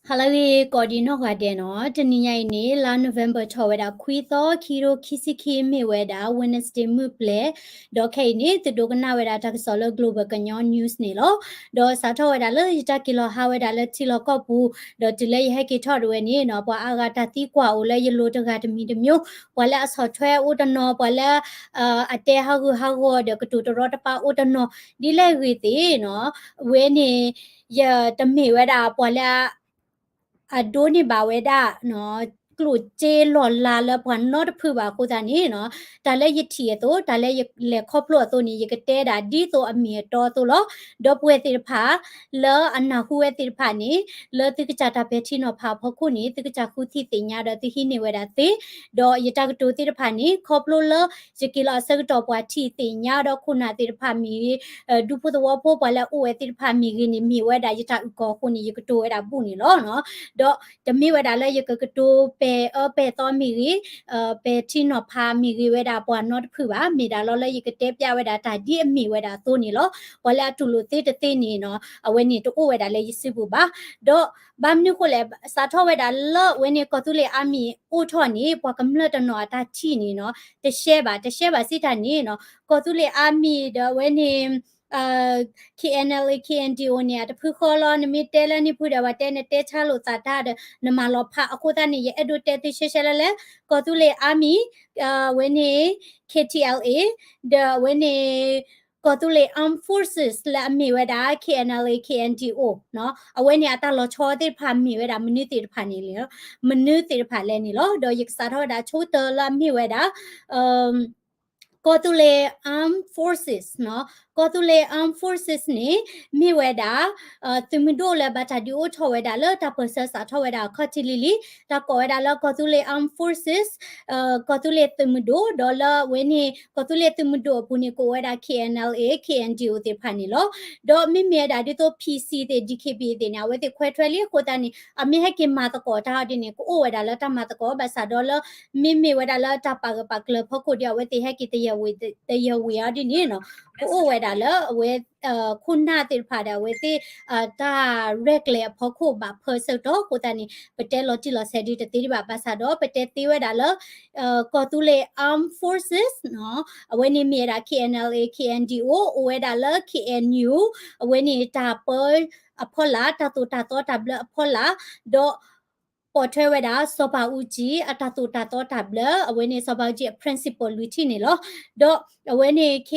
ဟါလၢအဂ့ၤ ကိးဒံးနီၢ်ဂၤဒဲးနီၤ, တနံၤညါအံၤန့ၣ် လါ November ထီၣ်ဝဲဒၣ်ခွံသီ ခံကထိခံဆံခံ မ့ၢ်ဝဲဒၣ် Wednesday မုၢ်ပျဲၢ်, ဒီးခဲအံၤန့ၣ် သုဒိကနၣ်ဝဲဒၣ်တၢ်ကစီၣ်လၢ Global ကညီ News န့ၣ်လီၤ. ဒီးစးထီၣ်ဝဲဒၣ်လၢယတၢ်က့ၤလီၤဟးဝဲဒၣ်လၢထံလီၢ်ကီၢ်ပူၤ, ဒီးတုၤလၢယဟဲက့ၤထီၣ်ဒၣ်ဝဲန့ၣ်နီၤ, ပှၤအါဂၤတၢ်သံကွၢ်အိၣ်လၢယလိၤတဂၤတမံၤတမံၤ, ပှၤလၢအဆီၣ်ထွဲအိၣ်တနီၤ, ပှၤလၢ အတဲဟးဂူာ်ဟးဂီၤဒီးကတိၤတရီတပါအိၣ်တနီၤ, ဒ်လဲၣ်ဂ့ၤသ့ၣ်နီၤ, အဝဲန့ၣ် ယတမ့ၢ်ဝဲဒၣ်ပှၤလၢ အဒိးန့ၢ်ဘၣ်ဝဲဒၣ် ကျိၣ်စ့လီၢ်လၤလၢပှၤနီတဖုဘၣ်အဃိသတးန့ၣ်နီၤ, တၢ်လၢယထံၣ်အသိး တၢ်လၢယလဲၤခီဖျိအသိးန့ၣ် ယကတဲဒၣ်ဒ်သိးအမ့ၢ်အတီအသိးလီၤ. ဒီပုၢ်ဝဲၢ်သ့ၣ်တဖၣ် လၢအနၢ်ဟူဝဲသ့ၣ်တဖၣ်န့ၣ် လၢသုကစၢ်တၢ်ပဲာ်ထံနီၤဖးအဖီခိၣ်န့ၣ် သုကစၢ်ဃုထံၣ်သ့ၣ်ညါဒီးသုဟံးန့ၢ်ဝဲဒၣ်သ့, ဒီးယတၢ်ကတိၤသ့ၣ်တဖၣ်န့ၣ် ခီဖျိလၢ ယက့ၤလီၤအဆၢကတီၢ်ပှၤထံၣ်သ့ၣ်ညါဒီးခိၣ်နၢ်သ့ၣ်တဖၣ်မ့ၢ်ဂ့ၤ, ဒူဖိသဝီဖိပှၤလၢအအိၣ်ဝဲသ့ၣ်တဖၣ်မ့ၢ်ဂ့ၤန့ၣ် မ့ၢ်ဝဲဒၣ်ယတၢ်အုၣ်ကီၤအဃိန့ၣ် ယကတိၤဝဲဒၣ်ဘူၣ်န့ၣ်လီၤ. ဒီးတမ့ၢ်ဝဲဒၣ်လၢယကကတိၤပဲာ်အၢပဲာ်သီမ့ၢ်ဂ့ၤ, ပဲာ်ထံနီၤဖးမ့ၢ်ဂ့ၤဝဲဒၣ်ပှၤနီတဖုဘၣ်, မ့ၢ်ဒၣ်လီၤလၢယကတဲပျးဝဲဒၣ်တၢ်ဒ်အမ့ၢ်ဝဲဒၣ်အသိးန့ၣ်လီၤ. ပှၤလၢအတူၢ်လိာ်သ့တသ့န့ၣ်နီၤ, အဝဲန့ၣ်တအိၣ်ဝဲဒၣ်လၢယစုပူၤဘၣ်. ဒီးဘၣ်မနုၤအဃိလဲၣ်, စးထီၣ်ဝဲဒၣ်လၢအဝဲန့ၣ် ကီၢ်သူလ့ၤအါမံၤအိၣ်ထီၣ်န့ၣ် ပှၤကမျၢၢ်တနီၤအတၢ်ထံၣ်န့ၣ်နီၤ, တရှဲဘၣ်, တရှဲဘၣ်စံးတၢ်န့ၣ်နီၤ, ကီၢ်သူလ့ၤအါမံၤဒီးအဝဲန့ၣ် KNLA KNDO န့ၣ် အတဖုဃီလီၤ, နမ့ၢ်တဲလၢန့ၣ်ဖုဒီး ပှၤတဲနတဲဆါလိာ်သးတၢ်ဒီး နမၤလီၤဖးအဃိသတးန့ၣ် ယအဲၣ်ဒိးတဲသုရှဲရှဲလၢလဲၣ်, ကီၢ်သူလ့ၤအါမံၤ အဝဲန့ၣ် K T L A ဒီးအဝဲန့ၣ် ကီၢ်သူလ့ၤ Armed Forces လၢအမ့ၢ်ဝဲဒၣ် K N L A K N D O နီၤ, အဝဲန့ၣ်အတၢ်လီၤဆီသ့ၣ်တဖၣ်မ့ၢ်ဝဲဒၣ်မနုၤသ့ၣ်တဖၣ်န့ၣ်လီၤ, မနုၤသ့ၣ်တဖၣ်လဲၣ်န့ၣ်လီၤ. ဒီးယကစးထီၣ်ဝဲဒၣ်ဆိကတၢၢ်လၢအမ့ၢ်ဝဲဒၣ် ကီၢ်သူလ့ၤ Armed Forces နီၤ, ကီၢ်သူလ့ၤ Armed Forces န့ၣ် မ့ၢ်ဝဲဒၣ် သုးမုၢ်ဒိၣ်လၢဘၣ်တၢ်ဒုးအိၣ်ထီၣ်ဝဲဒၣ်လၢတၢ်ပၢၢ်ဆၢစးထီၣ်ဝဲဒၣ်အခီၣ်ထံးလံၤလံၤ, တၢ်ကိးဝဲဒၣ်လၢကီၢ်သူလ့ၤ Armed Forces ကီၢ်သူလ့ၤသုးမုၢ်ဒိၣ်, ဒီးလၢအဝဲန့ၣ် ကီၢ်သူလ့ၤသုးမုၢ်ဒိၣ်အပူၤန့ၣ် ကအိၣ်ဝဲဒၣ် K N L A K N D O သ့ၣ်တဖၣ်န့ၣ်လီၤ. ဒီးမ့မ့ၢ်ဝဲဒၣ်ဒ်သိး P C သ့ၣ် D K B A သ့ၣ်န့ၣ် အဝဲသ့ၣ်ခွဲးထွဲလံအဃိသတးန့ၣ် အမ့ၢ်ဟဲက့ၤမၤသကိးတၢ်အီၤဒ်န့ၣ် ကအိၣ်ဝဲဒၣ်လၢတၢ်မၤသကိး ဘၣ်ဆၣ်ဒီးလၢ မ့မ့ၢ်ဝဲဒၣ်လၢတၢ်ပာ်ဂၢၢ်ပာ်ကျၢၤအဖီခိၣ်ဒီး အဝဲသ့ၣ်ဟဲက့ၤတယဝ့ၤအီၤဒ်န့ၣ်နီၤ, ကအိၣ်ဝဲဒၣ်လၢအဝဲ ခိၣ်နၢ်သ့ၣ်တဖၣ်ဒီး အဝဲသ့ၣ် တၢ်ရဲၣ်ကျဲၤအဖီခိၣ်ဘၣ်ဖၢဆၢကတီၢ်အဃိသတးန့ၣ် ပတဲလီၤတံၢ်လီၤဆဲးဒ်တသ့ဒံးဘၣ်, ဘၣ်ဆၣ်ဒီးပတဲသ့ဝဲဒၣ်လၢ ကီၢ်သူလ့ၤ Armed Forces နီၤ, အဝဲန့ၣ်မ့ၢ်ဝဲဒၣ် K N L A K N D O အိၣ်ဝဲဒၣ်လၢ K N U အဝဲန့ၣ်တၢ်ပၢအဖီလာ် တၢ်သိၣ်တၢ်သီတၢ်ဘျၢအဖီလာ်, ဒီး ပိာ်ထွဲဝဲဒၣ် စီၤပၤအူကၠံ အတၢ်သိၣ်တၢ်သီတၢ်ဘျၢ, အဝဲန့ၣ်စီၤပၤအူကၠံအ principal လွံၢ်ထံၣ်န့ၣ်လီၤ. ဒီးအဝဲန့ၣ် K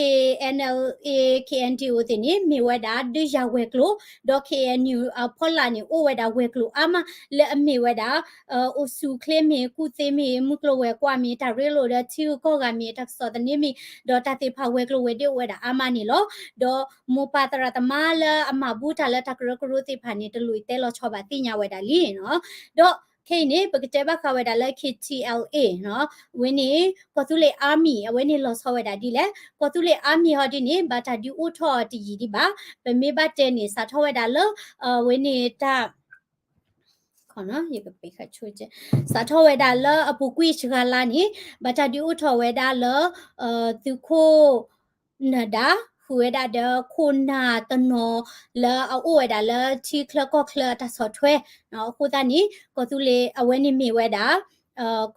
N L A K N D O သ့ၣ်န့ၣ် မ့ၢ်ဝဲဒၣ် ဒုးယၤဝဲၤကျိၤ, ဒီး K N U အဖီလာ်န့ၣ် အိၣ်ဝဲဒၣ်ဝဲၤကျိၤအါမး လၢအမ့ၢ်ဝဲဒၣ် အိၣ်ဆူၣ်ချ့မ့ၢ် ကူၣ်သ့မ့ၢ် မုၢ်ကျိၤဝဲၤကွာ်မ့ၢ် တၢ်ရ့လိာ်ဒီးထံဂုၤကီၢ်ဂၤမ့ၢ် တၢ်ကစီၣ်သန့မ့ၢ် ဒီးတၢ်သ့ၣ်တဖၣ်ဝဲၤကျိၤဝဲၤဒ့အိၣ်ဝဲဒၣ်အါမးန့ၣ်လီၤ. ဒီးမိၢ်ပၢ်သရၣ်သမါလၢအမၤဘူၣ်တၢ်လၢတၢ်ကရၢကရိသ့ၣ်တဖၣ်န့ၣ် တလိၣ်တဲလီၤဆီဘၣ်သ့ၣ်ညါဝဲဒၣ်လံနီၤ. ဒီးခဲအံၤန့ၣ် ပကတဲဘၣ်ဃးဝဲဒၣ်လၢ K T L A နီၤ, အဝဲန့ၣ် ကီၢ်သူလ့ၤ Army အဝဲန့ၣ်လီၤဆီဝဲဒၣ်ဒ်လဲၣ်, ကီၢ်သူလ့ၤ Army ဟီဒ်န့ၣ် ဘၣ်တၢ်ဒုးအိၣ်ထီၣ်တယံာ်ဒံးဘၣ်, ပမ့ၢ်ဘၣ်တဲန့ၣ် စးထီၣ်ဝဲဒၣ်လၢ အဝဲန့ၣ်တၢ် ယကပ့ခါဆိကဲ စးထီၣ်ဝဲဒၣ်လၢအပူၤကွံာ်စှၤလါန့ၣ် ဘၣ်တၢ်ဒုးအိၣ်ထီၣ်ဝဲဒၣ်လၢ သုးခိၣ်နၢၤဒါ ဃုာ်ဝဲဒၣ်ဒီးခိၣ်နၢ်တနီၤလၢအအိၣ်ဝဲဒၣ်လၢထံချၢကီၢ်ချၢအတၢ်ဆီၣ်ထွဲ, အဃိသတးန့ၣ် ကီၢ်သူလ့ၤအဝဲန့ၣ်မ့ၢ်ဝဲဒၣ်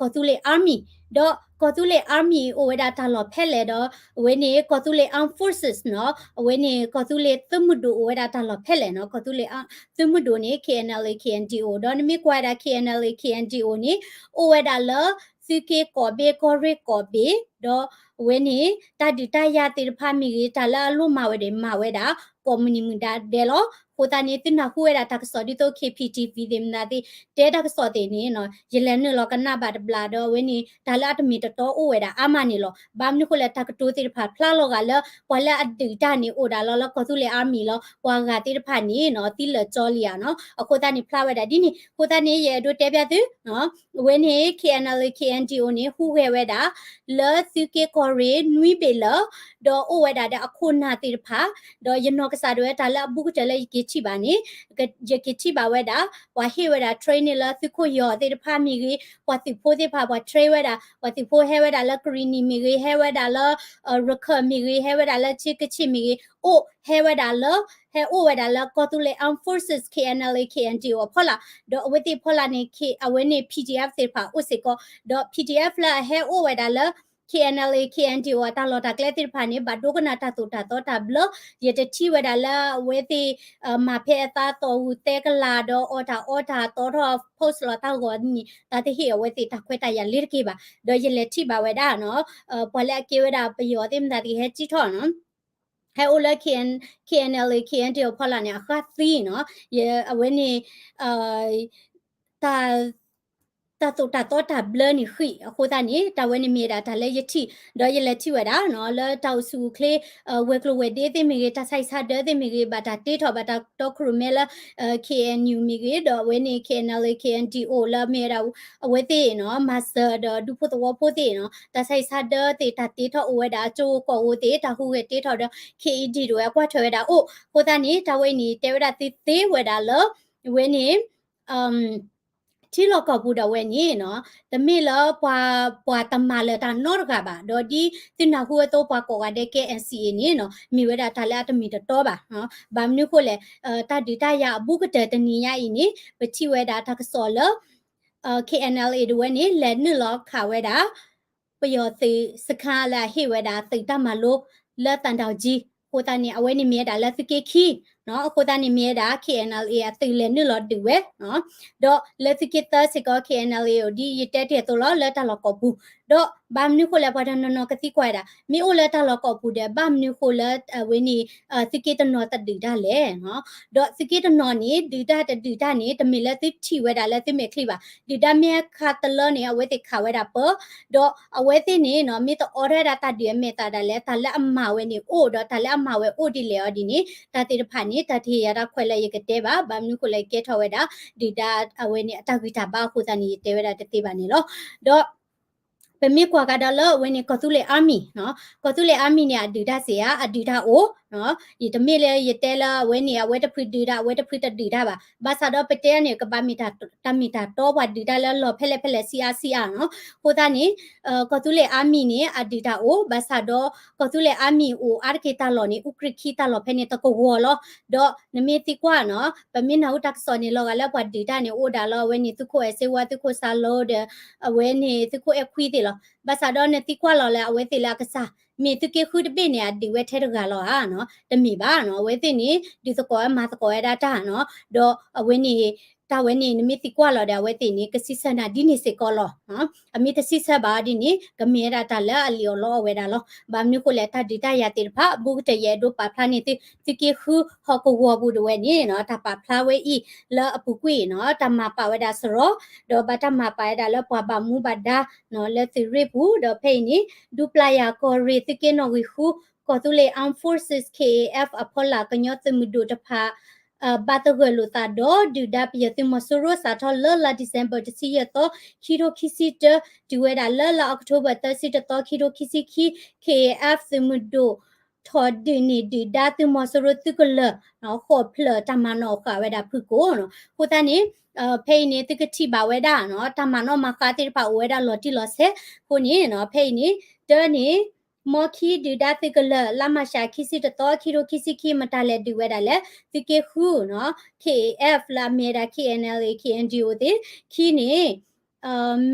ကီၢ်သူလ့ၤ Army, ဒီးကီၢ်သူလ့ၤ Army အိၣ်ဝဲဒၣ်တၢ်လီၢ်ဖဲလဲၣ်ဒီး အဝဲန့ၣ် ကီၢ်သူလ့ၤ Armed Forces နီၤ, အဝဲန့ၣ် ကီၢ်သူလ့ၤသုးမုၢ်ဒိၣ်အိၣ်ဝဲဒၣ်တၢ်လီၢ်ဖဲလဲၣ်နီၤ, ကီၢ်သူလ့ၤသုးမုၢ်ဒိၣ်န့ၣ် K N L A K N D O ဒီးနမ့ၢ်ကွၢ်ဝဲဒၣ် K N L A K N D O န့ၣ် အိၣ်ဝဲဒၣ်လၢ သုးက့ကီၢ်ဘ့ၣ် ကီၢ်ရ့ၣ်ကီၢ်ဘ့ၣ်, ဒီးအဝဲန့ၣ် တၢ်ဒုးတၢ်ယၤသ့ၣ်တဖၣ်မ့ၢ်ဂ့ၤ တၢ်လၢအလိၣ်မၤဝဲဒီးမၤဝဲဒၣ် ကိးမုၢ်နံၤမုၢ်ဒါဒဲးလီၤ. အဃိသတးန့ၣ် သုနၢ်ဟူဝဲဒၣ်တၢ်ကစီၣ်ဒ်သိး K P T V သ့ၣ်မနုၤသ့ၣ် တဲတၢ်ကစီၣ်သ့ၣ်န့ၣ် ယလဲၤနုာ်လီၤကနၣ်ဘၣ်တဘျီဒီး အဝဲန့ၣ် တၢ်လၢအတမ့ၢ်တတီအိၣ်ဝဲဒၣ်အါမးန့ၣ်လီၤ. ဘၣ်မနုၤအဃိလဲၣ် တၢ်ကတိၤသ့ၣ်တဖၣ်ဖျါလီၤဂာ်လၢ ပှၤလၢအဒုးတၢ်န့ၣ်အိၣ်ဒၣ်လီၤလၢကီၢ်သူလ့ၤ Army လီၤ, ပှၤဂၤသ့ၣ်တဖၣ်န့ၣ် သံလၢာ်ကၠီလံဧါနီၤ. အဃိသတးန့ၣ်ဖျါဝဲဒၣ်ဒ်န့ၣ် အဃိသတးန့ၣ် ယအဲၣ်ဒိးတဲပျးသု အဝဲန့ၣ် K N L A K N D O န့ၣ် ဟူးဂဲၤဝဲဒၣ် လၢသုးက့ကီၢ်ရ့ၣ်နွံဘ့ၣ်လၢ ဒီးအိၣ်ဝဲဒၣ်ဒီးအခိၣ်နၢ်သ့ၣ်တဖၣ်, ဒီးယနီၢ်ကစၢ်ဒၣ်ဝဲတၢ်လၢအဘူးကတၢၢ်လၢယက့ၤ ယတထံၣ်ဘၣ်န့ၣ် ယက့ၤထံၣ်ဘၣ်ဝဲဒၣ် ပှၤဟ့ၣ်ဝဲဒၣ် training လၢသုးခိၣ်ယီၤသ့ၣ်တဖၣ်မ့ၢ်ဂ့ၤ, ပှၤသုးဖိသ့ၣ်တဖၣ် ပှၤ train ဝဲဒၣ်, ပှၤသုးဖိဟဲဝဲဒၣ်လၢ ကရံၣ်နံၣ် မ့ၢ်ဂ့ၤ, ဟဲဝဲဒၣ်လၢ ရခၢၣ်မ့ၢ်ဂ့ၤ, ဟဲဝဲဒၣ်လၢ ကခ့ၣ်မ့ၢ်ဂ့ၤ, အိၣ်ဟဲဝဲဒၣ်လၢ ဟဲအိၣ်ဝဲဒၣ်လၢ ကီၢ်သူလ့ၤ Armed Forces, K N L A, K N D O အဖီလာ်, ဒီးအဝဲသ့ၣ်အဖီလာ်န့ၣ် အဝဲန့ၣ် P D F သ့ၣ်တဖၣ်အိၣ်စ့ၢ်ကီး, ဒီး P D F လၢအဟဲအိၣ်ဝဲဒၣ်လၢ K N L A, K N D O အတၢ်လီၢ်တၢ်ကျဲသ့ၣ်တဖၣ်န့ၣ် ဘၣ်ဒိကနၣ်တၢ်သိၣ်တၢ်သီတၢ်ဘျၢ, ယတထံၣ်ဝဲဒၣ်လၢအဝဲသ့ၣ် မၤဖဲအသးသီၣ်ဂုၤသဲကလၤဒီးအီၣ်တၢ်အီတၢ်သီထီၣ် post လီၤတၢ်ဂီၤန့ၣ် တၢ်တဟ့ၣ်အဝဲသ့ၣ်တၢ်ခွဲးတၢ်ယာ်လၢတက့ၢ်ဘၣ်, ဒီးယလဲၤထံၣ်ဘၣ်ဝဲဒၣ်နီၤ ပှၤလၢအကဲဝဲဒၣ်ပယီၤသ့ၣ်မတၤတဂ့ၤ ဟဲစံၣ်ထီၣ်နီၤ ဟဲအိၣ်လၢ K N, K N L A, K N D O အဖီလာ်န့ၣ် အဃၣ်သံနီၤ, အဝဲန့ၣ် တၢ် တၢ်သိၣ်တၢ်သီတၢ်ဘျၢန့ၣ်ဃံး, အဃိသတးန့ၣ် တၢ်ဝဲန့ၣ်မ့ၢ်ဝဲဒၣ်တၢ်လၢယထံၣ်, ဒီးယလဲၤထံၣ်ဝဲဒၣ်နီၤ လၢတၢ်အိၣ်ဆူၣ်အိၣ်ချ့ ဝဲၤကျိၤဝဲၤဒ့သ့ၣ်မ့ၢ်ဂ့ၤ, တၢ်ဆါဟံၣ်ဆါဒၢသ့ၣ်မ့ၢ်ဂ့ၤ, ဘၣ်တၢ်တ့ထီၣ် ဘၣ်တၢ်တီခိၣ်ရိၣ်မဲလၢ K N U မ့ၢ်ဂ့ၤ, ဒီးအဝဲန့ၣ် K N L A, K N D O လၢမ့ၢ်ဝဲဒၣ် အဝဲသ့ၣ်နီၤ မၤစၢၤဒီးဒူဖိသဝီဖိသ့ၣ်နီၤ တၢ်ဆါဟံၣ်ဆါဒၢသ့ၣ် တၢ်တ့ထီၣ်အိၣ်ဝဲဒၣ် ကၠိကီၢ်ဧိၤသ့ၣ် တၢ်ဟူးဂဲၤတ့ထီၣ်ဒီး K E D တဝဲအကွၢ်ထွဲဝဲဒၣ်အိၣ်, အဃိသတးန့ၣ် တၢ်ဝဲအံၤန့ၣ် တဲဝဲဒၣ်သုသ့ဝဲဒၣ်လၢ အဝဲန့ၣ် ထံလီၢ်ကီၢ်ပူၤဒၣ်ဝဲန့ၣ်နီၤ တမ့ၢ်လၢပှၤ ပှၤတမၤလၢၤတၢ်နီတဂၤဘၣ်, ဒီးဒ်သုနၢ်ဟူအသိး ပှၤကိးဂၤဒဲးကဲ N C A န့ၣ်နီၤ မ့ၢ်ဝဲဒၣ်တၢ်လၢအတမ့ၢ်တတီဘၣ်. ဘၣ်မနုၤဃိလဲၣ်, တၢ်ဒုးတၢ်ယၤအဘူးကတၢၢ်တနံၤညါအံၤန့ၣ် ပထံၣ်ဝဲဒၣ်တၢ်ကစီၣ်လၢ K N L A တဝဲန့ၣ် လဲၤနုာ်လီၤခးဝဲဒၣ် ပယီၤသုးစခါလၢအဟ့ၣ်ဝဲဒၣ်သုးတၢ်မၤလိလၢသံတောင်ကြီး, အဃိသတးန့ၣ် အဝဲန့ၣ်မ့ၢ်ဝဲဒၣ်လၢသုးက့ခံနီၤ, အဃိသတးန့ၣ်မ့ၢ်ဝဲဒၣ် K N L A အသုးလဲၤနုာ်လီၤဒုးဝဲ, ဒီးလၢသုးက့သၢစ့ၢ်ကီး K N L A အိၣ်ဒ်ယတဲတ့ၢ်အသိးလီၤ လၢတၢ်လီၢ်ကီၢ်ပူၤ, ဒီးဘၣ်မနုၤဃိလဲၣ် ပှၤတနီၤနီၤကသံကွၢ်ဝဲဒၣ် မ့ၢ်အိၣ်လၢတၢ်လီၢ်ကီၢ်ပူၤဒီး ဘၣ်မနုၤဃိလၢ အဝဲန့ၣ် သုးက့တနီၤတဒုးတၢ်လဲၣ်နီၤ, ဒီးသုးက့တနီၤန့ၣ် ဒုးတၢ်တဒုးတၢ်န့ၣ် တမ့ၢ်လၢသုထံၣ်ဝဲဒၣ်လၢသုမဲာ်ချံဘၣ်, ဒုးတၢ်မ့ၢ်အခါတလၢန့ၣ် အဝဲသ့ၣ်ခးဝဲဒၣ်ပၢ ဒီးအဝဲသ့ၣ်န့ၣ်နီၤ မ့ၢ်တအိးထီၣ်ဝဲဒၣ်တၢ်ဒုးအမဲာ်သးဒၣ်လဲာ် တၢ်လၢအမၤဝဲန့ၣ်အိၣ် ဒီးတၢ်လၢအမၤဝဲအိၣ်ဒ်လဲၣ်အီၤဒ်န့ၣ် တၢ်သ့ၣ်တဖၣ်န့ၣ် တၢ်တဟ့ၣ်ယၤတၢ်ခွဲးလၢယကတဲဘၣ်, ဘၣ်မနုၤဃိလၢကဲထီၣ်ဝဲဒၣ် ဒုၣ်ဒါအဝဲန့ၣ် အတၢ်ဂံၢ်တၢ်ဘါအဃိသတးန့ၣ် ယတဲဝဲဒၣ်တသ့ဘၣ်န့ၣ်လီၤ. ဒီး ပမ့ၢ်ကွၢ်ကဒီးလၢအဝဲန့ၣ် ကီၢ်သူလ့ၤ Army နီၤ, ကီၢ်သူလ့ၤ Army န့ၣ် အဒုးတၢ်စ့ၢ်ဧါ, အဒုးတၢ်အိၣ်နီၤ, ယတမ့ၢ်လၢယတဲလၢအဝဲန့ၣ် အဝဲတဖုဒုးတၢ် အဝဲတဖုတဒုးတၢ်ဘၣ်, ဘၣ်ဆၣ်ဒီးပတဲန့ၣ် ကဘၣ်မ့ၢ်တၢ်မ့ၢ်တၢ်တီ ပှၤဒုးတၢ်လၢလီၢ်ဖဲလဲၣ်ဖဲလဲၣ် ဆံးအါဆံးအါနီၤ, အဃိသတးန့ၣ် ကီၢ်သူလ့ၤ Army န့ၣ် အဒုးတၢ်အိၣ်, ဘၣ်ဆၣ်ဒီး ကီၢ်သူလ့ၤ Army အိၣ်အါတက့ၢ်တၢ်လီၢ်န့ၣ် အူကြံၢ်ခံတၢ်လီၢ်ဖဲန့ၣ်တကဝီၤလီၤ. ဒီးနမ့ၢ်သံကွၢ်နီၤ, ပမ့ၢ်နၢ်ဟူတၢ်ကစီၣ်န့ၣ် လီၤဂာ်လၢပှၤဒုးတၢ်န့ၣ် အိၣ်ဒၣ်လၢအဝဲန့ၣ် သုးခိၣ်အဲၣ်စ့ဝါ သုးခိၣ်စၢ်လိဒီး အဝဲန့ၣ် သုးခိၣ်အဲၣ်ခွံသ့ၣ်လီၤ. ဘၣ်ဆၣ်ဒီးနသံကွၢ်လီၤလၢအဝဲသ့ၣ်လၢအကစၢ် မ့ၢ်သုးက့ဃုတဘ့ၣ်န့ၣ် အဒုးဝဲထဲတဂၤလီၤဧါနီၤ, တမ့ၢ်ဘၣ်နီၤ, အဝဲသ့ၣ်န့ၣ် ဒုးသကိးဝဲမၤသကိးဝဲဒၣ်တၢ်နီၤ, ဒီးအဝဲန့ၣ် တၢ်ဝဲန့ၣ် နမ့ၢ်သံကွၢ်လီၤဒီး အဝဲသ့ၣ်န့ၣ် ကစံးဆၢနၤဒ်န့ၣ်စ့ၢ်ကီးလီၤ. အမ့ၢ်တစံးဆၢဘၣ်အီၤဒ်န့ၣ် ကမ့ၢ်ဝဲဒၣ်တၢ်လၢအလံၣ်အီၣ်လီအီၣ်ဝဲဒၣ်လီၤ. ဘၣ်မနုၤဃိလဲၣ် တၢ်ဒုးတၢ်ယၤသ့ၣ်တဖၣ် ဘူးကတၢၢ်ယအဲၣ်ဒိးပာ်ဖျါန့ၢ်သု သုးက့ဃုဟီၣ်ကဝီၤပူၤတဝဲန့ၣ်နီၤ, တၢ်ပာ်ဖျါဝဲအံၤလၢအပူၤကွံာ်နီၤ, တၢ်မၤပာ်ဝဲဒၣ်စရီ, ဒီးဘၣ်တၢ်မၤပာ်ဝဲဒၣ်လၢပှၤဘၣ်မူဘၣ်ဒါနီၤ လၢသုးရ့ၣ်ပူၤ, ဒီးဖဲအံၤန့ၣ် ဒူပျၢ်ယၤကီၢ်ရ့ၣ် သုးက့နီၣ်ဂံၢ်ဃု ကီၢ်သူလ့ၤ Armed Forces K A F အဖီလာ် ကညီသုးမုၢ်ဒိၣ်တဖၣ် ဘၣ်သဂၢၢ်လိာ်သးဒီး ဒုၣ်ဒါပယီၤသုးမီၤစိရိၤ စးထီၣ်လၢလါ December တဆံယဲၢ်သီ ခံထိခံဆံတၢ တုၤဝဲဒၣ်လၢလါ October သၢဆံတသီ ခံထိခံဆံခံ K A F သုးမုၢ်ဒိၣ် ထီၣ်ဒုးန့ၢ်ဒုၣ်ဒါသုးမီၤစိရိၤသုးကလၢၤ ဃိးဖျၢၣ် တၢ်မၤနီၣ်ဃာ်ဝဲဒၣ်ဖုၣ်ကိာ်နီၤ. အဃိသတးန့ၣ် ဖဲအံၤန့ၣ် သုကထံၣ်ဘၣ်ဝဲဒၣ်နီၤ တၢ်မၤနီၣ်မၤဃါသ့ၣ်တဖၣ်အိၣ်ဝဲဒၣ်လီၤတံၢ်လီၤဆဲးအဃိန့ၣ်နီၤ ဖဲအံၤန့ၣ် တၢန့ၣ် မီခံဒုၣ်ဒါသုးကလၢၤ လါမၢ်ၡး ခံဆံတသီ ခံထိခံဆံခံ မတၤလဲၣ်ဒုးဝဲဒၣ်လဲၣ် သုးက့ဃုနီၤ K A F လၢအမ့ၢ်ဝဲဒၣ် K N L A K N D O သ့ၣ် ခံန့ၣ်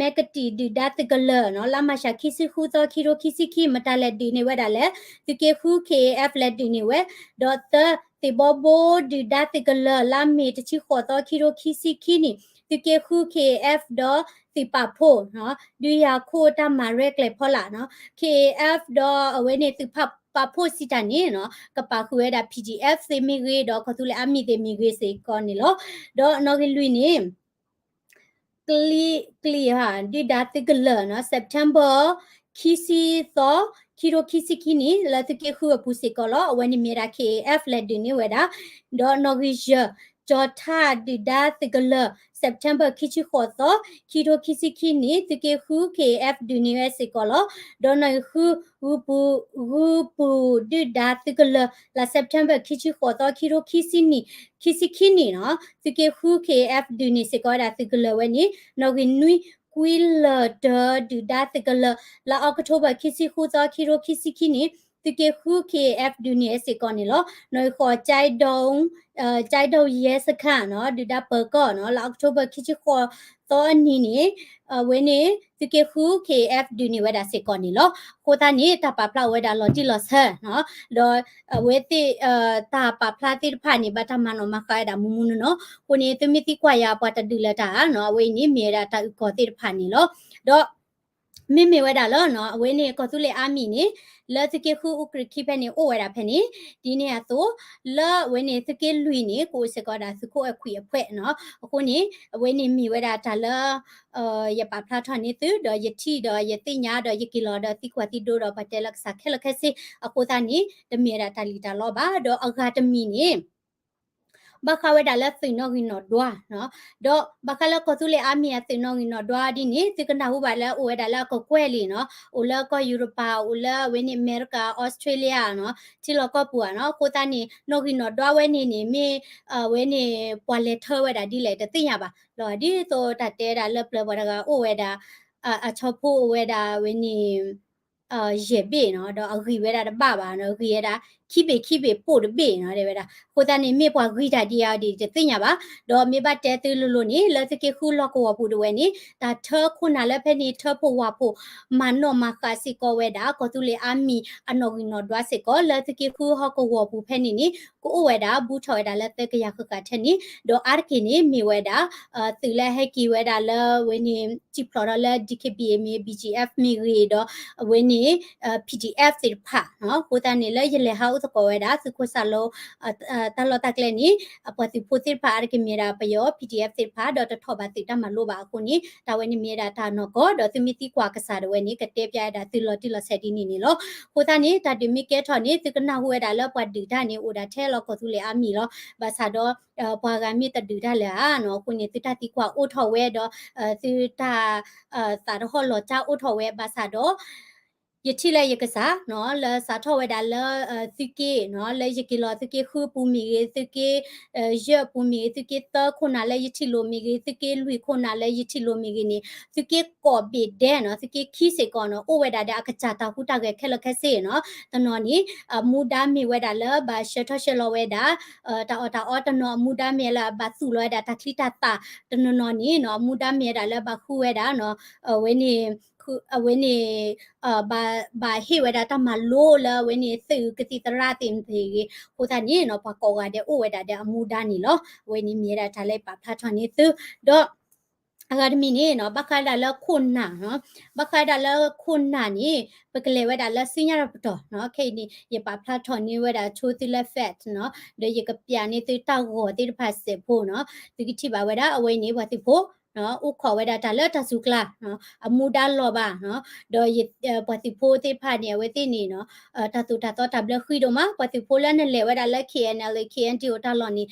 မဲကတံၣ်ဒုၣ်ဒါသုးကလၢၤနီၤ လါမၢ်ၡး ခံဆံဃုသီ ခံထိခံဆံခံ မတၤလဲၣ်ဒုးန့ၢ်ဝဲဒၣ်လဲၣ် သုးက့ဃု K A F လဲၤဒုးန့ၢ်ဝဲ ဒီးသၢ သ့ၣ်ဘီဘိဒုၣ်ဒါသုးကလၢၤ လါမ့ၤတဆံဃိးသီ ခံထိခံဆံခံနံၣ် သုးက့ဃု K A F ဒီးသုးပာ်ဖှိၣ်နီၤ ဒုးယၤခိၣ်တၢ်မၤရဲၣ်ကျဲၤဖီလာ်နီၤ K A F ဒီးအဝဲန့ၣ်သုးပာ်ဖှိၣ်စံးတၢ်န့ၣ်နီၤ ကပာ်ဃုာ်ဝဲဒၣ် P D F သ့ၣ်မ့ၢ်ဂ့ၤ ဒီးကီၢ်သူလ့ၤ Army သ့ၣ်မ့ၢ်ဂ့ၤစ့ၢ်ကီးန့ၣ်လီၤ. ဒီးနီၣ်ဂံၢ်လွံၢ်န့ၣ် ကလံၤ ကလံၤဧါ ဒုၣ်ဒါသုးကလၢၤနီၤ September ခံဆံသီ ခံထိခံဆံခံနံၣ် လၢသုးက့ဃုအပူၤစ့ၢ်ကီးလီၤ. အဝဲန့ၣ်မ့ၢ်ဝဲဒၣ် K A F လဲၤဒုးန့ၢ်ဝဲဒၣ် ဒီးနီၣ်ဂံၢ်ယဲၢ် ကၠီၤထၣ်ဒုၣ်ဒါသုးကလၢၤ September ခံဆံဃိးသီ ခံထိခံဆံခံနံၣ် သုးက့ဃု K F ဒုးန့ၢ်ဝဲစ့ၢ်ကီးလီၤ. ဒီးနီၣ်ဂံၢ်ဃု ဂုၢ်ပူၤ ဂုၢ်ပူၤဒုၣ်ဒါသုးကလၢၤ လါ September ခံဆံဃိးသီ ခံထိခံဆံခံနံၣ်နီၤ သုးက့ဃု K F ဒုးန့ၢ်စ့ၢ်ကီးဝဲဒၣ်သုးကလၢၤဝဲန့ၣ် နီၣ်ဂံၢ်နွံ ကွံလၢၢ်တၢဒုၣ်ဒါသုးကလၢၤ လါ October ခံဆံဃုသီ ခံထိခံဆံခံနံၣ် သုးက့ဃု K F ဒုးန့ၢ်ဝဲစ့ၢ်ကီးန့ၣ်လီၤ. နီၣ်ဂံၢ်ဃိး ကၠဲဒိၣ် ကၠဲဒိၣ်ယဲစခါနီၤ ဒုၣ်ဒါပၢၤကီၢ်နီၤ လါ October ခံဆံဃိးသီအနံၤန့ၣ် အဝဲန့ၣ် သုးက့ဃု K F ဒုးန့ၢ်ဝဲဒၣ်စ့ၢ်ကီးန့ၣ်လီၤ. အဃိသတးန့ၣ် တၢ်ပာ်ဖျါအိၣ်ဝဲဒၣ်လီၤတံၢ်လီၤဆဲးနီၤ ဒီးအဝဲသ့ၣ် တၢ်ပာ်ဖျါသ့ၣ်တဖၣ်န့ၣ် ဘၣ်တၢ်မၤနီၣ်မၤဃါဝဲဒၣ်မူမူနီၢ်နီၢ် အဃိန့ၣ် သုမ့ၢ်သံကွၢ်ယၤပှၤတဒုးလၢၤတၢ်ဧါနီၤ အဝဲအံၤန့ၣ်မ့ၢ်ဝဲဒၣ်တၢ်အုၣ်ကီၤသ့ၣ်တဖၣ်န့ၣ်လီၤ. ဒီး မ့မ့ၢ်ဝဲဒၣ်လၢနီၤ အဝဲန့ၣ် ကီၢ်သူလ့ၤအါမံၤန့ၣ် လၢသုးက့ဃုအူကရံးခံဖဲန့ၣ် အိၣ်ဝဲဒၣ်ဖဲန့ၣ် ဒ်န့ၣ်အသိး လၢအဝဲန့ၣ် သုးက့လွံၢ်န့ၣ် ကအိၣ်စ့ၢ်ကီးဒၣ်သုးခိၣ်အဲၣ်ခွံအဖှဲးနီၤ အဃိန့ၣ် အဝဲန့ၣ်မ့ၢ်ဝဲဒၣ်တၢ်လၢ ယပာ်ဖျါထီၣ်န့ၢ်သု ဒီးယထံၣ်ဒီးယသ့ၣ်ညါဒီးယက့ၤလီၤဒီးသံကွၢ်သံဒိဒီးပှၤတဲလၢကစၢ်ခဲလၢာ်ခဲဆ့ အဃိသတးန့ၣ် တမ့ၢ်ဝဲဒၣ်တၢ်လံၣ်တၢ်လီဘၣ် ဒီးအဂၤတမံၤန့ၣ် ဘၣ်ဃးဝဲဒၣ်လၢသုးနီၣ်ဂံၢ်နီၣ်ဒွါနီၤ ဒီးဘၣ်ဃးလၢကီၢ်သူလ့ၤအါမံၤအသုးနီၣ်ဂံၢ်နီၣ်ဒွါဒ်န့ၣ် သုကနၢ်ဟူဘၣ်လၢအိၣ်ဝဲဒၣ်လၢအကကွဲၢ်လံနီၤ အိၣ်လၢကီၢ်ယူရပၤ အိၣ်လၢအဝဲန့ၣ် အမဲရကၤ အီစထြ့လယါနီၤ ထံလီၢ်ကီၢ်ပူၤဧါနီၤ အဃိသတးန့ၣ် နီၣ်ဂံၢ်နီၣ်ဒွါဝဲန့ၣ်န့ၣ် မ့ၢ်အဝဲန့ၣ် ပှၤလဲၤထၢဝဲဒၣ်ဒ်လဲၣ်တသ့ၣ်ညါဘၣ်လီၤ ဒ်သိးတၢ်တဲဒၣ်လၢပျၢၤပှၤတဂၤအိၣ်ဝဲဒၣ် အဆီဖိအိၣ်ဝဲဒၣ်ဝဲန့ၣ် ယဲၢ်ဘ့ၣ်နီၤ ဒီးအဂံၢ်ဝဲဒၣ်တဘၣ်ဘၣ်နီၤ ဂံၢ်ဝဲဒၣ် ခံဘ့ၣ်ခံဘ့ၣ်ပိၢ်တဘ့ၣ်နီၤ တဲဝဲဒၣ် အဃိသတးန့ၣ် မ့ၢ်ပှၤဂံၢ်တၢ်ဒ်အံၤဒ်တသ့ၣ်ညါဘၣ် ဒီးမ့ၢ်ဘၣ်တဲသုလိၤလိၤန့ၣ် လၢသုးက့ဃုလီၢ်ကဝီၤပူၤတဝဲန့ၣ် တၢ်ထၢခိၣ်နၢ်လၢဖဲန့ၣ် ထၢဖှိၣ်ဝၢ်ဖှိၣ် မၤနီၣ်မၤဃာ်စ့ၢ်ကီးဝဲဒၣ် ကီၢ်သူလ့ၤအါမံၤအနီၣ်ဂံၢ်နီၣ်ဒွါစ့ၢ်ကီး လၢသုးက့ဃုဟီၣ်ကဝီၤပူၤဖဲန့ၣ်န့ၣ် ကအိၣ်ဝဲဒၣ် ဘူးထီၣ်ဝဲဒၣ်လၢသၢကယၤဃၣ်ဃၣ်ထဲန့ၣ် ဒီးအါတက့ၢ်န့ၣ် မ့ၢ်ဝဲဒၣ် သုးလၢဟဲက့ၤဝဲဒၣ်လၢအဝဲန့ၣ် စံၣ်ဖျိးထီၣ်လၢ D K B A မ့ၢ် B G F မ့ၢ်ဂ့ၤဒီး အဝဲန့ၣ် P D F သ့ၣ်တဖၣ်နီၤ အဃိသတးန့ၣ် လၢယလဲၤဟးအိၣ်သကိးဝဲဒၣ် သုးခိၣ်စၢ်လိ တၢ်လီၢ်တၢ်ကျဲန့ၣ် ပှၤသုးဖိသ့ၣ်တဖၣ်အါတက့ၢ်မ့ၢ်ဝဲဒၣ်ပယီၤ P D F သ့ၣ်တဖၣ် ဒီးတထီၣ်ဘၣ်သုးတၢ်မၤလိဘၣ်အဃိန့ၣ် တၢ်ဝဲန့ၣ်မ့ၢ်ဝဲဒၣ်တၢ်နီၢ်ကီၢ် ဒီးသုမ့ၢ်သံကွၢ်ကစၢ်ဒၣ်ဝဲန့ၣ် ကတဲပျဲဝဲဒၣ်သုလီၤတံၢ်လီၤဆဲးဒ်န့ၣ်န့ၣ်လီၤ. အဃိသတးန့ၣ် တၢ်ဒုးမ့ၢ်ကဲထီၣ်န့ၣ် သုကနၢ်ဟူဝဲဒၣ်လၢပှၤဒုးတၢ်န့ၣ် အိၣ်ဒၣ်ထဲလီၤကီၢ်သူလ့ၤအါမံၤလီၤ. ဘၣ်ဆၣ်ဒီး ပှၤဂၤမ့ၢ်တဒုးတၢ်လၢၤဧါနီၤ အဃိန့ၣ် သုတၢ်သံကွၢ်အိၣ်ထီၣ်ဝဲဒီး သုတၢ် သးတဟီၣ်လီၤကၢ်အိၣ်ထီၣ်ဝဲ ဘၣ်ဆၣ်ဒီး ယထံၣ်လၢယကစၢ်နီၤ လၢစးထီၣ်ဝဲဒၣ်လၢ သုးက့နီၤ လၢယက့ၤလီၤသုးက့ဃုပူၤမ့ၢ်ဂ့ၤ သုးက့ ယဲၢ်ပူၤမ့ၢ်ဂ့ၤ သုးက့သၢခိၣ်နၢ်လၢယထံၣ်လိၤမ့ၢ်ဂ့ၤ သုးက့လွံၢ်ခိၣ်နၢ်လၢယထံၣ်လိၤမ့ၢ်ဂ့ၤန့ၣ် သုးက့ကိးဘ့ၣ်ဒဲးနီၤ သုးက့ခံစ့ၢ်ကီးနီၤ အိၣ်ဝဲဒၣ်ဒီးအကစၢ်တၢ်ဟူးတၢ်ဂဲၤခဲလၢာ်ခဲဆ့နီၤ တနီၤန့ၣ် အမူဒါမ့ၢ်ဝဲဒၣ်လၢဘၣ်ဆှၢထီၣ်ဆှၢလီၤဝဲဒၣ် တၢ်အီၣ်တၢ်အီ တနီၤအမူဒါမ့ၢ်လၢဘၣ်သူၣ်လီၤဝဲဒၣ်တၢ်ချံတၢ်သၣ် တနီၤနီၤန့ၣ်နီၤ အမူဒါမ့ၢ်ဝဲဒၣ်လၢဘၣ်ဃုဝဲဒၣ်နီၤ အဝဲန့ၣ် အဝဲန့ၣ် ဘၣ် ဘၣ်ဟ့ၣ်ဝဲဒၣ်တၢ်မၤလိလၢအဝဲန့ၣ်သုးကသံၣ်သရၣ်သ့ၣ်မ့ၢ်ဂ့ၤ အဃိသတးန့ၣ်နီၤ ပှၤကိးဂၤဒဲးအိၣ်ဝဲဒၣ်ဒီးအမူဒါန့ၣ်လီၤ. အဝဲန့ၣ်မ့ၢ်ဝဲဒၣ်တၢ်လၢယပာ်ဖျါထီၣ်န့ၢ်သု ဒီး အဂၤတမံၤန့ၣ်နီၤ ဘၣ်ဃးဒၣ်လၢခိၣ်နၢ်နီၤ ဘၣ်ဃးဒၣ်လၢခိၣ်နၢ်န့ၣ် ပကလဲၤဝဲဒၣ်လၢစုညါတပတီၢ်နီၤ ခဲအံၤန့ၣ် ယပာ်ဖျါထီၣ်န့ၢ်ဝဲဒၣ်ဆိသုလၢ fact နီၤ ဒီးယကပျးန့ၢ်သုတၢ်ဂီၤသ့ၣ်တဖၣ်စဲးဖိနီၤ သုကထံၣ်ဘၣ်ဝဲဒၣ် အဝဲန့ၣ် ပှၤသုးဖိ အိၣ်ခိးဝဲဒၣ်တၢ်လၢတၢ်စူၤကျါ အမူဒါလီၤဘၣ်နီၤ ဒီးပှၤသုးဖိသ့ၣ်တဖၣ်န့ၣ် အဝဲသ့ၣ်န့ၣ်နီၤ တၢ်သိၣ်တၢ်သီတၢ်ဘျၢဃံဒိၣ်မး ပှၤသုးဖိလၢနလဲၤဝဲဒၣ်လၢ K N L A K N D O တၢ်လီၢ်န့ၣ်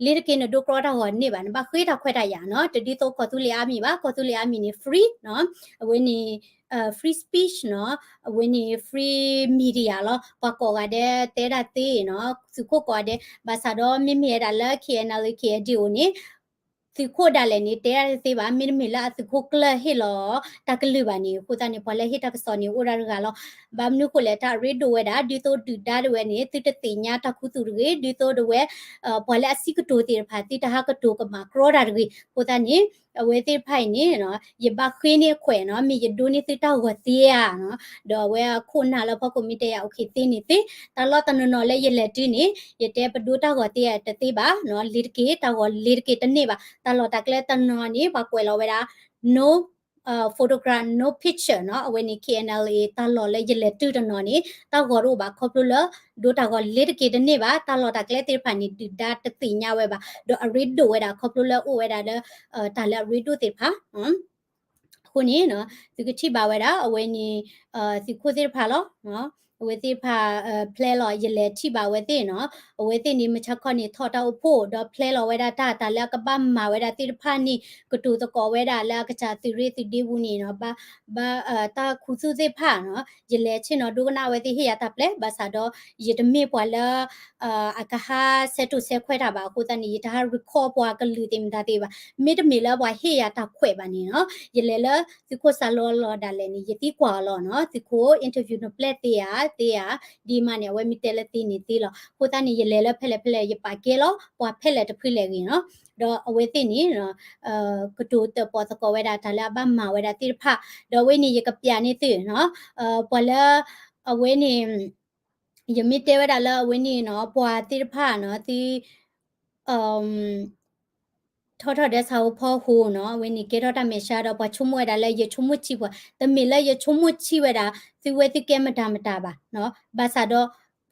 လ့ၤတက့ၤနဒိကျီတၢ်ဂီၤန့ၢ်ဘၣ် နဘၣ်ဃ့တၢ်ခွဲးတၢ်ယာ်နီၤ တဒ်သိးကီၢ်သူလ့ၤအါမံၤဘၣ် ကီၢ်သူလ့ၤအါမံၤန့ၣ် free နီၤ အဝဲန့ၣ် free speech နီၤ အဝဲန့ၣ် free media လီၤ ပှၤကိးဂၤဒဲးတဲဒၣ်သ့နီၤ သုးခိၣ်ကိးဂၤဒဲး ဘၣ်ဆၣ်ဒီးမ့မ့ၢ်ဝဲဒၣ်လၢ K N L A K N D O န့ၣ် သုးခိၣ်ဒၣ်လဲာ်န့ၣ် တဲဒၣ်တသ့ဘၣ် မ့တမ့ၢ်လၢအသုးခိၣ်ကျၢၢ်ဟ့ၣ်လီၤတၢ်ကလုၢ်ဘၣ်န့ၣ် အဃိသတးန့ၣ် ပှၤလၢဟ့ၣ်တၢ်ကစီၣ်န့ၣ် အိၣ်ဒၣ်တဂၤလီၤ. ဘၣ်မနုၤဃိလဲၣ် တၢ်အရ့ဒိၣ်ဝဲဒၣ် ဒ်သိးဒုၣ်ဒါတဝဲန့ၣ် သုတသ့ၣ်ညါတၢ်ခူသူၣ်တဂ့ၤ ဒ်သိးတဝဲ ပှၤလၢအစံးကတိၤသ့ၣ်တဖၣ် သုတဟးကတိၤကမၣ်ကြီတၢ်တဂ့ၤ အဃိသတးန့ၣ် အဝဲသ့ၣ်တဖၣ်အံၤန့ၣ် ယဘၣ်ဃ့န့ၢ်ခွဲးနီၤ မ့ၢ်ယဒိန့ၢ်သုတၢ်ဂီၤသ့ဧါနီၤ ဒီးအဝဲအခိၣ်နၢ်လၢဖီခိၣ်မ့ၢ်တဲယၤ အိၣ်ခ့သ့န့ၣ်သ့ တၢ်လီၢ်တနီၤနီၤလၢယလဲၤတုၤန့ၣ် ယတဲပဒိတၢ်ဂီၤသ့တသ့ဘၣ်နီၤ လ့ၤတက့ၤ တၢ်ဂီၤလ့ၤတက့ၤတန့ၢ်ဘၣ် တၢ်လီၢ်တၢ်ကျဲတနီၤန့ၣ် ပှၤကွဲးလီၤဝဲဒၣ် no photograph no picture နီၤ အဝဲန့ၣ် K N L A တၢ်လီၢ်လၢယလဲၤတုၤတနီၤန့ၣ် တၢ်ဂီၤတအိၣ်ဘၣ်ခီဖျိလၢ ဒိတၢ်ဂီၤလ့ၤတက့ၤတန့ၢ်ဘၣ် တၢ်လီၢ်တၢ်ကျဲသ့ၣ်တဖၣ်န့ၣ် ဒုၣ်ဒါတသ့ၣ်ညါဝဲဘၣ် ဒီးအရ့ဒိၣ်ဝဲဒၣ်ခီဖျိလၢအိၣ်ဝဲဒၣ်လၢ တၢ်လၢအရ့ဒိၣ်သ့ၣ်တဖၣ် အဃိန့ၣ် သုကထံၣ်ဘၣ်ဝဲဒၣ် အဝဲန့ၣ် သုးခိၣ်သ့ၣ်တဖၣ်လီၤ. အဝဲသ့ၣ်တဖၣ် plan လီၤ ယလဲၤထံၣ်ဘၣ်အဝဲသ့ၣ်နီၤ, အဝဲသ့ၣ်န့ၣ် မုၢ်ဆါခီန့ၣ် ထီၣ်တၢ်အိၣ်ဖှိၣ် ဒီး plan လီၤဝဲဒၣ်တၢ် တၢ်လၢအကဘၣ်မၤဝဲဒၣ်သ့ၣ်တဖၣ်န့ၣ် ကတိၤသကိးဝဲဒၣ်လၢအကစၢ်သုးရ့ၣ်သုးဒ့ပူၤန့ၣ်နီၤ, ဘၣ် ဘၣ် တၢ်ခူသူၣ်သ့ၣ်တဖၣ်နီၤ, ယလဲၤဆ့ၣ်နီၤဒိကနၣ်အဝဲသ့ၣ်ဟ့ၣ်ယၤတၢ်ပျဲ ဘၣ်ဆၣ်ဒီး ယတမ့ၢ်ပှၤလၢ အကဟးဆဲးတိၢ်ဆဲးခွဲးတၢ်ဘၣ်အဃိသတးန့ၣ် ယတဟး record ပှၤကလုာ်သ့ၣ်မတၤသ့ၣ်ဘၣ်, မ့တမ့ၢ်လၢပှၤဟ့ၣ်ယၤတၢ်ခွဲးဘၣ်န့ၣ်နီၤ, ယလဲၤလၢသုးခိၣ်စၢ်လီၤလီၤဒၣ်လဲာ်န့ၣ် ယသံကွၢ်အီၤလီၤနီၤ, သုးခိၣ် interview နပျဲၢ်သ့ဧါ သ့ဧါ, ဒ်မးန့ၣ် အဝဲမ့ၢ်တဲလၢသ့န့ၣ်သ့လီၤ, အဃိသတးန့ၣ် ယလဲၤလၢဖဲလဲၣ်ဖဲလဲၣ် ယပာ်ကဲလီၤ ပှၤဖဲလဲၣ်တဖုလဲၣ်ဂ့ၤနီၤ, ဒီးအဝဲသ့ၣ်န့ၣ် ကတိၤတၢၣ်ပီၣ်သကိးဝဲဒၣ်တၢ်လၢအဘၣ်မၤဝဲဒၣ်သ့ၣ်တဖၣ်, ဒီးအဝဲန့ၣ် ယကပျးန့ၢ်သုနီၤ, ပှၤလၢ အဝဲန့ၣ် ယမ့ၢ်တဲဝဲဒၣ်လၢအဝဲန့ၣ်နီၤ ပှၤသ့ၣ်တဖၣ်နီၤ သု ထီထီၣ်ဒီးဆၣ်ဖိကီၢ်ဖိနီၤ အဝဲန့ၣ်ကဲထီၣ်တၢ်မဲာ်ဆှးဒီးပှၤဆိကမိၣ်ဝဲဒၣ်လၢယဆိကမိၣ်ဆံးပှၤ တမ့ၢ်လၢယဆိကမိၣ်ဆံးဝဲဒၣ် သုဝဲသုကဲမတၤမတၤဘၣ်နီၤ ဘၣ်ဆၣ်ဒီး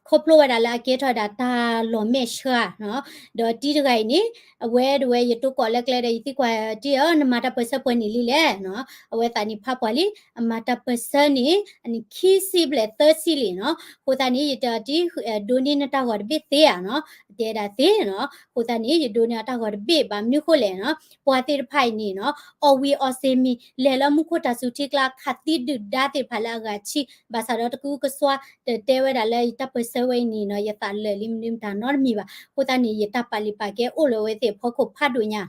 ခီဖျိဝဲဒၣ်လၢအကဲထီၣ်ဝဲဒၣ်တၢ်လီၤမဲာ်ဆှးနီၤ ဒီးတံၤတဂၤအံၤန့ၣ် အဝဲဒၣ်ဝဲယတိၢ်ကီးလၢကျဲဒီး ယသံကွၢ်တံၤဧၢ နမၤတၢ်ပၢၢ်ဆၢပှဲၤနံၣ်လံလဲၣ်နီၤ အဝဲသးန့ၣ်ဖးပှၤလံ အမၤတၢ်ပၢၢ်ဆၢန့ၣ် အနံၣ်ခံဆံဘျဲၣ်သၢဆံလံနီၤ အဃိသတးန့ၣ် ယတဲအီၤတံၤ ဒိးန့ၢ်နတၢ်ဂီၤတဘ့ၣ်သ့ဧါနီၤ တဲဒၣ်သ့နီၤ အဃိသတးန့ၣ် ယဒိးန့ၢ်အတၢ်ဂီၤတဘ့ၣ်ဘၣ် မနုၤဃိလဲၣ်နီၤ ပှၤသ့ၣ်တဖၣ်အံၤန့ၣ်နီၤ အီၣ်ဝံၤအီၣ်စ့မံၤ လဲၤလၢမူခိၣ်တၢ်စူၤထံကျါ ခးသံဒုၣ်ဒါသ့ၣ်တဖၣ်လၢအဂၤဆံ ဘၣ်ဆၣ်ဒီးတကူကစွါ တတဲဝဲဒၣ်လၢယတၢ်ပၢၢ်ဆၢဝဲအံၤန့ၣ်နီၤ ယသးလၢာ်လံမနုၤမတၤနီတမံၤဘၣ် အဃိသတးန့ၣ် ယတၢ်ပာ်လုၢ်ပာ်ကဲအိၣ်လၢအဝဲသ့ၣ်အဖီခိၣ်ဖးဒိၣ်ညါ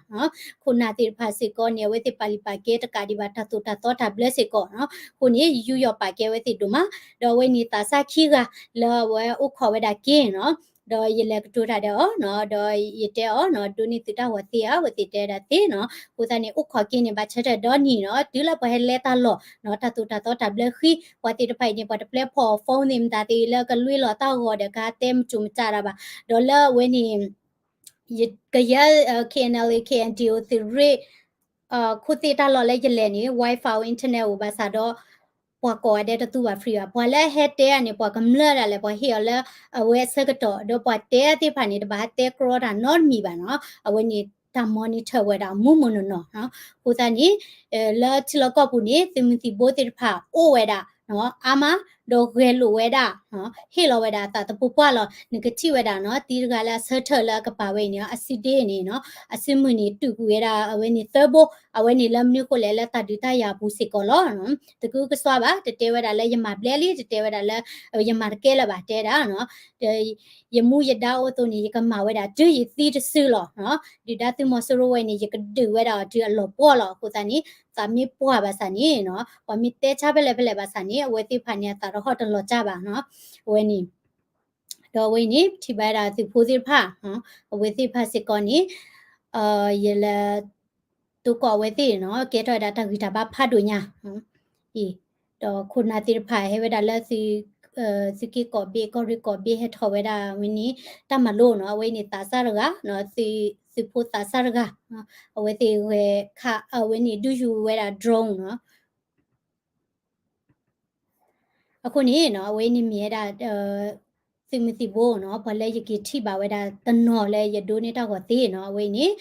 ခိၣ်နၢ်သ့ၣ်တဖၣ်စ့ၢ်ကီးန့ၣ် အဝဲသ့ၣ်ပာ်လုၢ်ပာ်ကဲတကးဒံးဘၣ်တၢ်သိၣ်တၢ်သီတၢ်ဘျၢစ့ၢ်ကီးနီၤ အဃိန့ၣ် ယူးယီၣ်ပာ်ကဲအဝဲသ့ၣ်ဒိၣ်မး ဒီးအဝဲန့ၣ်သးစၢ်ခံဂၤလၢအဝဲအိၣ်ခိးဝဲဒၣ်က့ၤနီၤ ဒီးယလဲၤကတိၤတၢ်ဒီးအီၤနီၤ ဒီးယတဲအီၤနီၤ ဒိးန့ၢ်သုတၢ်ဂီၤသ့ဧါ အဝဲသ့ၣ်တဲဒၣ်သ့နီၤ အဃိသတးန့ၣ် အိၣ်ခိးက့ၤန့ၣ် ဘၣ်ဆၢထၢၣ်ဒီနံၤနီၤ တုၤလၢပှၤဟဲလဲတၢ်လီၢ်နီၤ တၢ်သိၣ်တၢ်သီတၢ်ဘျၢဃံ ပှၤသ့ၣ်တဖၣ်အံၤန့ၣ် ပှၤတပျဲဖီၣ်အီၤ phone သ့ၣ်မတၤသ့ၣ်လၢကလွံၢ်လီၤတၢ်ဂီၤဒီးကတဲမုၢ်ကၠိမုၢ်ကၠးတၢ်ဘၣ် ဒီးလၢအဝဲန့ၣ် ကယဲၢ် K N L A K N D O သုးရ့ၣ် ခိၣ်သ့ၣ်တၢ်လီၢ်လၢယလဲၤန့ၣ် Wi-Fi အ internet အိၣ်ဘၣ်ဆၣ်ဒီး ပှၤကိးဂၤဒဲးတသူဘၣ် free ဘၣ် ပှၤလၢအဟဲတဲဧါန့ၣ် ပှၤကမျၢၢ်ဒၣ်လဲာ် ပှၤဟ့ၣ်အီၤလၢအဝဲအဆၢကတီၢ် ဒီးပှၤတဲသ့ၣ်တဖၣ်န့ၣ် တဘၣ်ဟဲတဲကြီတၢ်နီတမံၤဘၣ်နီၤ အဝဲန့ၣ်တၢ် monitor ဝဲဒၣ်မူးမူးနီၢ်နီၢ်နီၤ အဃိသတးန့ၣ် လၢထံလီၢ်ကီၢ်ပူၤန့ၣ် သုးမုၢ်သံၣ်ဘိသ့ၣ်တဖၣ်အိၣ်ဝဲဒၣ် အါမး ဒီးဂဲၤလိာ်ဝဲဒၣ် ဟ့ၣ်လီၤဝဲဒၣ်အသးသပှၢ်ပှၢ်လီၤ နကထံၣ်ဝဲဒၣ်နီၤ တံၤတဂၤလၢအဆၢထၢၣ်လၢအကပၤဝဲအံၤန့ၣ် အစုဒ့န့ၣ်နီၤ အစုမုၢ်န့ၣ် တုာ်ကွံာ်ဝဲဒၣ် အဝဲန့ၣ်သၢဘိ အဝဲန့ၣ်လၢမနုၤဃိလဲၣ်လၢတၢ်ဒုးတၢ်ယၤအပူၤစ့ၢ်ကီးလီၤ တကူကစွါဘၣ် တတဲဝဲဒၣ်လၢယမၤဘျဲလံ တတဲဝဲဒၣ်လၢ ယမၤတကဲလၢၤဘၣ် တဲဒၣ်နီၤ ယမူယဒါအိၣ်အသိးန့ၣ် ယကမၤဝဲဒၣ်တုၤယသံတစုလီၤနီၤ ဒုၣ်ဒါသုးမီၤစိရိၤဝဲန့ၣ် ယကဒုးဝဲဒၣ်အီၤတုၤအလီၤပှီၢ်လီၤ အဃိသတးန့ၣ် သးမ့ၢ်ပှၢ်ဘၣ်ဆၣ်န့ၣ်နီၤ ပှၤမ့ၢ်တဲဆါဖဲလဲၣ်ဖဲလဲၣ်ဘၣ်ဆၣ်န့ၣ် အဝဲသ့ၣ်တဖၣ်န့ၣ် အသးတဟီၣ်တလီၤကၢ်ဘၣ်နီၤ အဝဲန့ၣ် ဒီးအဝဲအံၤန့ၣ် ထံၣ်ဘၣ်ဝဲဒၣ်သုးဖိသ့ၣ်တဖၣ် အဝဲသ့ၣ်တဖၣ်စ့ၢ်ကီးန့ၣ် ယလဲၤ တိၢ်ကီးအဝဲသ့ၣ်နီၤ ကဲထီၣ်ဝဲဒၣ်တၢ်ဂံၢ်တၢ်ဘါဖးဒိၣ်ညါ အံၤ ဒီးခိၣ်နၢ်သ့ၣ်တဖၣ်ဟဲဝဲဒၣ်လၢ သုးက့ၢ်ကီၢ်ဘ့ၣ် ကီၢ်ရ့ၣ်ကီၢ်ဘ့ၣ် ဟဲထီၣ်ဝဲဒၣ်ဝဲန့ၣ် တၢ်မၤလိနီၤ အဝဲအံၤန့ၣ်သးစၢ်တဂၤ သုးဖိသးစၢ်တဂၤ အဝဲသ့ၣ်ဂဲၤခး အဝဲန့ၣ်ဒုးယူၤဝဲဒၣ် drone နီၤ အဃိန့ၣ်နီၤ အဝဲအံၤန့ၣ်မ့ၢ်ဝဲဒၣ် သုးမုၢ်သံၣ်ဘိနီၤ ပှၤလၢယက့ၤထံၣ်ဘၣ်ဝဲဒၣ်တနီၤလၢယဒိးန့ၢ်တၢ်ဂီၤသ့နီၤ အဝဲအံၤန့ၣ်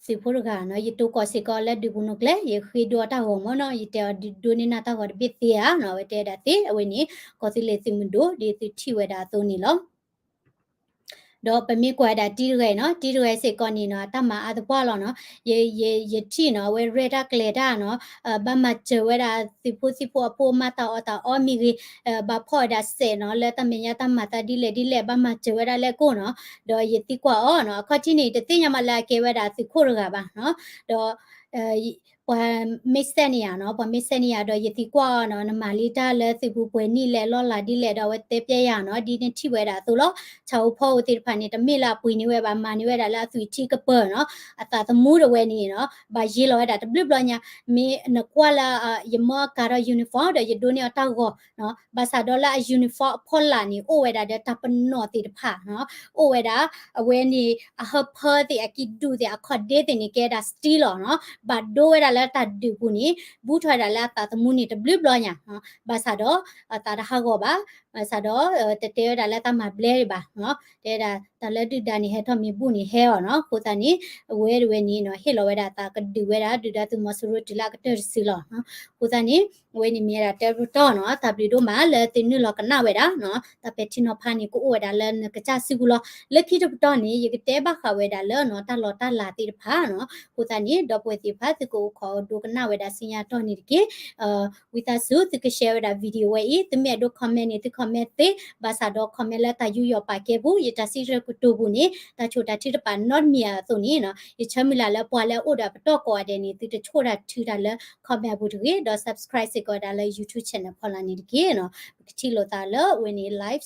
သုးဖိတဂၤနီၤ ယတိၢ်ကီးစ့ၢ်ကီးလၢဒုးပူၤနီၢ်ကျဲ ယဃ့ဒိအတၢ်ဂီၤမ့ၢ်နီၤ ယတဲအီၤဒိးန့ၢ်နၤတၢ်ဂီၤတဘ့ၣ်သ့ဧါနီၤ အဝဲတဲဒၣ်သ့ အဝဲန့ၣ် ကီၢ်သူလ့ၤသုးမုၢ်ဒိၣ် ဒ်သုထံၣ်ဝဲဒၣ်အသိးန့ၣ်လီၤ ဒီးပမ့ၢ်ကွၢ်ဝဲဒၣ်တံၤတဂၤအံၤနီၤ တံၤတဂၤအံၤစ့ၢ်ကီးန့ၣ်နီၤ အတၢ်မၤအါသပှၢ်လီၤနီၤ ယထံၣ်နီၤ အဝဲရဲၣ်တၢ်ကျဲၤတၢ်နီၤ ဘၣ်မၤစၢၤဝဲဒၣ်သုးဖိသံၣ်ဖိအဖိအမါတၢ်အီၣ်တၢ်အီမ့ၢ်ဂ့ၤ ဘၣ်ဖီၣ်ဝဲဒၣ်စဲးနီၤ လၢတၢ်မဲာ်ညါတၢ်မၤသးဒ်လဲၣ်ဒ်လဲၣ် ဘၣ်မၤစၢၤဝဲဒၣ်လၢအကိၣ်နီၤ ဒီးယသံကွၢ်အီၤနီၤ အခီၣ်ထံးန့ၣ် တသ့ၣ်ညါမးလၢအကဲဝဲဒၣ်သုးခိၣ်တဂၤဘၣ်နီၤ ဒီး ပှၤမ့ၢ်စဲးန့ၢ်ယၤနီၤ ပှၤမ့ၢ်စဲးန့ၢ်ယၤဒီးယသံကွၢ်အီၤနီၤ နမၤလံတၢ်လၢသုးပူၤပှဲၤနံၣ်လဲၣ် လီၢ်လၤဒ်လဲၣ်ဒီးအဝဲတဲပျဲယၤနီၤ ဒ်နထံၣ်ဝဲဒၣ်အသိးလီၤ ဆၣ်ဖိကီၢ်ဖိသ့ၣ်တဖၣ်န့ၣ် တမ့ၢ်လၢအပှ့ၤန့ၢ်ဝဲဘၣ် မၤန့ၢ်ဝဲဒၣ်လၢအသွံၣ်ထံကပၢၤနီၤ အသးသမူတဝဲန့ၣ်နီၤ ဘၣ်ယ့လီၤဝဲဒၣ်တဘျုးဘျီညါ မ့ၢ်နကွၢ်လၢ ယမၢအကၤထီၣ် uniform ဒီးယဒိးန့ၢ်အီၤတၢ်ဂီၤနီၤ ဘၣ်ဆၣ်ဒီးလၢအ uniform အဖီလာ်န့ၣ် အိၣ်ဝဲဒၣ်ဒီးတၢ်ပနီၣ်သ့ၣ်တဖၣ်နီၤ အိၣ်ဝဲဒၣ် အဝဲန့ၣ် အဟၢဖၢသ့ၣ် အကံၢ်ဒူၣ်သ့ၣ် အခီၣ်ဒ့သ့ၣ်န့ၣ် ကဲဒၣ် steel လီၤနီၤ ဘၣ်ဒိဝဲဒၣ်လၢတၢ်ဒုးပူၤန့ၣ် ဘူးထီၣ်ဝဲဒၣ်လၢအသးသမူန့ၣ်တဘျုးဘျီညါ ဘၣ်ဆၣ်ဒီး အသးတဟးဂီၤဘၣ် ဘၣ်ဆၣ်ဒီး တတဲဝဲဒၣ်လၢတၢ်မၤဘျဲဒံးဘၣ် တဲဝဲဒၣ် တၢ်လၢဒုၣ်ဒါန့ၣ်ဟဲထီၣ်မ့ၢ်ဘူၣ်န့ၣ်ဟဲအီၤနီၤ. အဃိသတးန့ၣ် အဝဲတဝဲန့ၣ်နီၤ ဟ့ၣ်လီၤဝဲဒၣ်သးကဒုးဝဲဒၣ် ဒုၣ်ဒါသုးမီၤစိရိၤတုၤလၢအကတၢၢ်တစုလီၤ. အဃိသတးန့ၣ် အဝဲန့ၣ်မ့ၢ်ဝဲဒၣ်တၢတပတီၢ်နီၤ တၢ်ဘျုးဒိၣ်မးလၢသုနုာ်လီၤကနၣ်ဝဲဒၣ်နီၤ တၢ်ပဲာ်ထံနီၤဖးန့ၣ် ကအိၣ်ဝဲဒၣ်လၢနကစၢ်စုပူၤလီၤ. လၢခံတပတီၢ်န့ၣ် ယကတဲဘၣ်ဃးဝဲဒၣ်လၢနီၤ တၢ်လီၤတၢ်လၤသ့ၣ်တဖၣ်နီၤ. အဃိသတးန့ၣ် ဒီပုၢ်ဝဲၢ်သ့ၣ်တဖၣ် သုကအိၣ်ခိးဒိကနၣ်ဝဲဒၣ်ဆူညါတီၢ်န့ၣ်တက့ၢ်. ဝံသးစူၤ သုက share ဝဲဒၣ် video ဝဲအံၤ သုမ့ၢ်အဲၣ်ဒိး comment န့ၣ် သု comment သ့ ဘၣ်ဆၣ်ဒီး comment လၢတၢ်ယူးယီၣ်ပာ်ကဲပူၤ ယတၢ်စံးဆၢကတိၤပူၤန့ၣ် တၢ်ဆိၣ်တၢ်ထုတဖၣ်နီတမံၤအသိးန့ၣ်နီၤ ယဆၢမုၢ်လၢ်လၢပှၤလၢအအိၣ်ဒီးပတီၢ်ကိးဂၤဒဲးန့ၣ် သုတဆိၣ်တၢ်ထုတၢ်လၢ comment အပူၤတဂ့ၤ ဒီး subscribe စ့ၢ်ကီးဝဲဒၣ်လၢ YouTube channel ဖီလာ်န့ၣ်တက့ၢ်နီၤ. ပကထံၣ်လိာ်သးလၢအဝဲန့ၣ် live